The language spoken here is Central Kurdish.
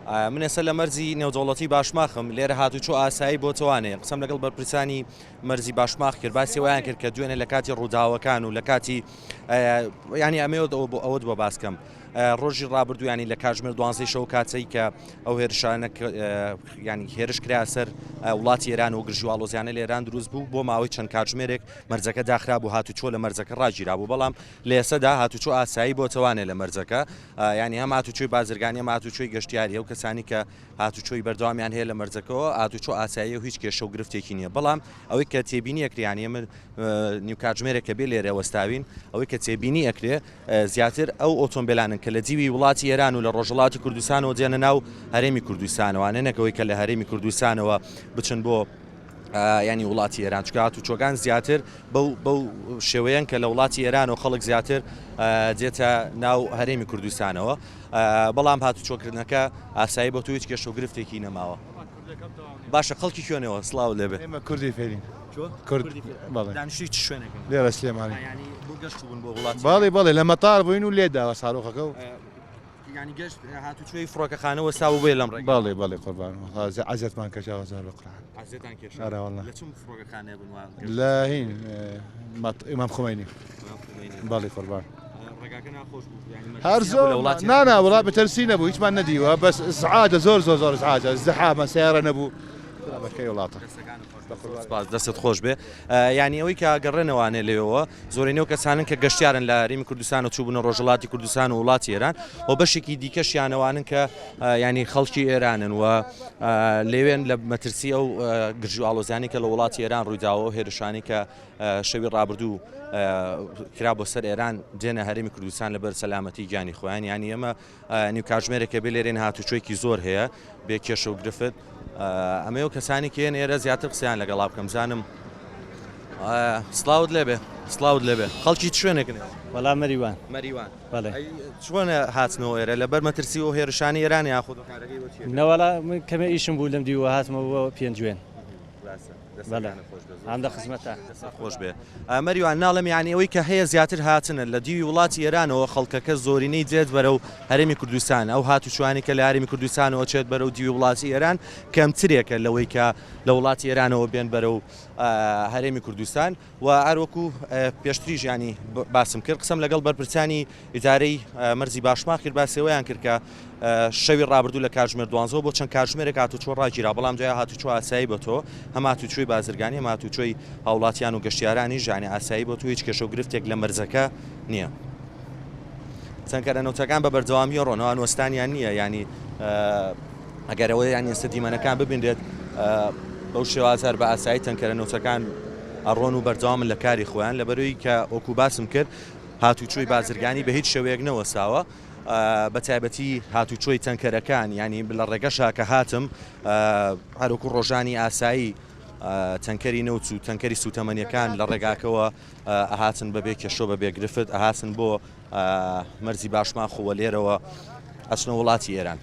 من ئێستا لە مەرزی نێودەوڵەتی باشماخم، لێرە هاتوچۆ ئاسایی بۆتەوانێ، قسەم لەگەڵ بەرپرسانی مەرزی باشماخ کرد، باسی ئەوەیان کرد کە دوێنێ لە کاتی ڕووداوەکان و لە کاتی ینی ئەمەوێت ئەوە بۆ ئەوەت بۆ باس کەم ڕۆژی ڕابردوو ینی لە کاتژمێر دوانزەی شەو کاتەی کە ئەو هێرشانە ینی هێرش کرا سەر وڵاتی ئێران و گرژی و ئاڵۆزیانە لە ئێران دروست بوو بۆ ماوەی چەند کاتژمێرێک مەرزەکە داخرابوو هاتوچۆ لە مەرزەکە ڕاگیرابوو بەڵام لە ئێستادا هاتوچۆ ئاسایی بۆتەوانێ لە مەرزەکە یانی هەم هاتوچۆی بازرگانی هەم هاتوچۆی گەشتیاری ئەو کەسانی کە هاتوچۆی بەردەوامیان هەیە لە مەرزەکەوە هاتوچۆ ئاساییە و هیچ کێشە و گرفتێکی نییە بەڵام ئەوەی کە تێبینی ئەکرێ یانی ئێمە نیو کاتژمێرێک کە بێ لێرە وەستاوین ئەوەی کە تێبینی ئەکرێ زیاتر ئەو ئۆتۆمبیلانن کە لە دیوی وڵاتی ئێران و لە ڕۆژهەڵاتی کوردستانەوە دێنە ناو هەرێمی کوردستانەوە نەک ئەوەی کە لە هەرێمی کوردستانەوە بچن بۆ ینی وڵاتی ئێران چونکە هاتوچۆکان زیاتر بەو بەو شێوەیەن کە لە وڵاتی ئێران و خەڵک زیاتر دێتە ناو هەرێمی کوردستانەوە بەڵام هاتوچۆکردنەکە ئاسایی بۆ تو هیچ کێشە و گرفتێکی نەماوە باشە خەڵکی کوێنەوە سڵاو لێبێ ئێمە کوردی فێرین کورد بەڵێ دانیشتوی چ شوێنێکن لێرە سلێمانی ینی بۆ گەشت بوون بۆ وڵات بەڵێ بەڵێ لە مەتار بووین و لێداوە ساروخەکە و یانی گەشت هاتوچۆی فڕۆکەخانە وەستاوە بۆیە لەم ڕێگا. بەڵێ بەڵێ قوربان وەڵا عەزیەتمان کێشا هەزار بە قورعان. عەزیەتان کێشا؟ ئەرە وەڵا. لە چ فڕۆکەخانەیە بوون وا گەشت؟ لە هین ئیمام خومەینی. ئیمام خومەینی. بەڵێ قوربان. ڕێگاکە ناخۆش بوو یانی هەر مەترسی زۆر هەبوو لە وڵاتی نا نا وەڵا بەتەرسی نەبوو هیچمان نەدیوە بەس ئیزعاجە زۆر زۆر زۆر ئیزعاجە ئیزدحامە سەیارە نەبوو بەکەی وڵاتە. دەستەکانت خۆش بێت. زۆر سپاس دەستت خۆش بێ. یانی ئەوەی کە گەڕێنەوانێ لەوێوە زۆرینەی ئەو کەسانەن کە گەشتیارن لە هەرێمی کوردستان و چووبوونە ڕۆژهەڵاتی کوردستان و وڵاتی ئێران و بەشێکی دیکەشیان ئەوانن کە ینی خەڵکی ئێرانن و لەوێن لە مەترسی ئەو گرژی و ئاڵۆزیانی کە لە وڵاتی ئێران ڕوویداوە و هێرشانی کە شەوی ڕابردوو کرا بۆ سەر ئێران دێنە هەرێمی کوردستان لەبەر سەلامەتی گیانی خۆیان یانی ئێمە نیو کاژمێرێکە بێ لێرێن هاتوچۆیەکی زۆر هەیە بێ کێشە و گرفت ئەمەیە و کەسانی کێن ئێرە زیاتر قسەیان لەگەڵا بکەم زانم سڵاوت لێبێ سڵاوت لێبێ خەڵکی چ شوێنێکن وەڵا مەریوان مەریوان بەڵێ چۆنە هاتنەوە ئێرە لەبەر مەترسی و هێرشانی ئێران یاخود کارەکەی بۆ چییە؟ نەوەڵا من کەمێ ئیشم بوو لەم دیوە هاتمەوە بۆ پێنجوێن بەڵێ ئام لە خزمەتە. دەستت خۆش بێ مەریوان ناڵێم یانی ئەوەی کە هەیە زیاتر هاتنە لە دیوی وڵاتی ئێرانەوە خەڵکەکە زۆرینەی دێت بەرەو هەرێمی کوردستان ئەو هاتوچوانی کە لە هەرێمی کوردستانەوە چێت بەرەو دیوی وڵاتی ئێران کەمترێکە لەوەی کە لە وڵاتی ئێرانەوە بێن بەرەو هەرێمی کوردستان و هەروەکو پێشتریش ینی باسم کرد قسەم لەگەڵ بەرپرسانی ئیدارەی مەرزی باشماخ کرد باسی ئەوەیان کرد کە شەوی ڕابردوو لە کاتژمێر دوانزەوە بۆ چەند کاتژمێرێک هاتوچۆ ڕاگیرا بەڵام دوای هاتوچۆ ئاسایی بۆتەوە هەم هاتوچۆی بازرگانی هەم هاتوچۆی هاوڵاتیان و گەشتیارانیش یانی ئاسایی بۆتەوە هیچ کێشە و گرفتێک لە مەرزەکە نییە. تەنکەرە نەوتەکان بە بەردەوامی ڕۆن ئەوان وەستانیان نییە ینی ئەگەر ئەوە یان ئێستا دیمەنەکان ببینرێت بەو شێوازە هەر بە ئاسایی تەنکەرە نەوتەکان ئەڕۆن و بەردەوامن لە کاری خۆیان لەبەرەوەی کە وەکو باسم کرد هاتوچۆی بازرگانی بە هیچ شێوەیەک نەوەستاوە بە تایبەتی هاتوچۆی تەنکەرەکان یانی لە ڕێگەشا کە هاتم هەروەکو ڕۆژانی ئاسایی تەنکەری نەوت و تەنکەری سوتەمەنیەکان لە ڕێگاکەوە ئەهاتن بەبێ کێشە بەبێ گرفت ئەهاتن بۆ مەرزی باشماخ و لێرەوە ئەچنە وڵاتی ئێران.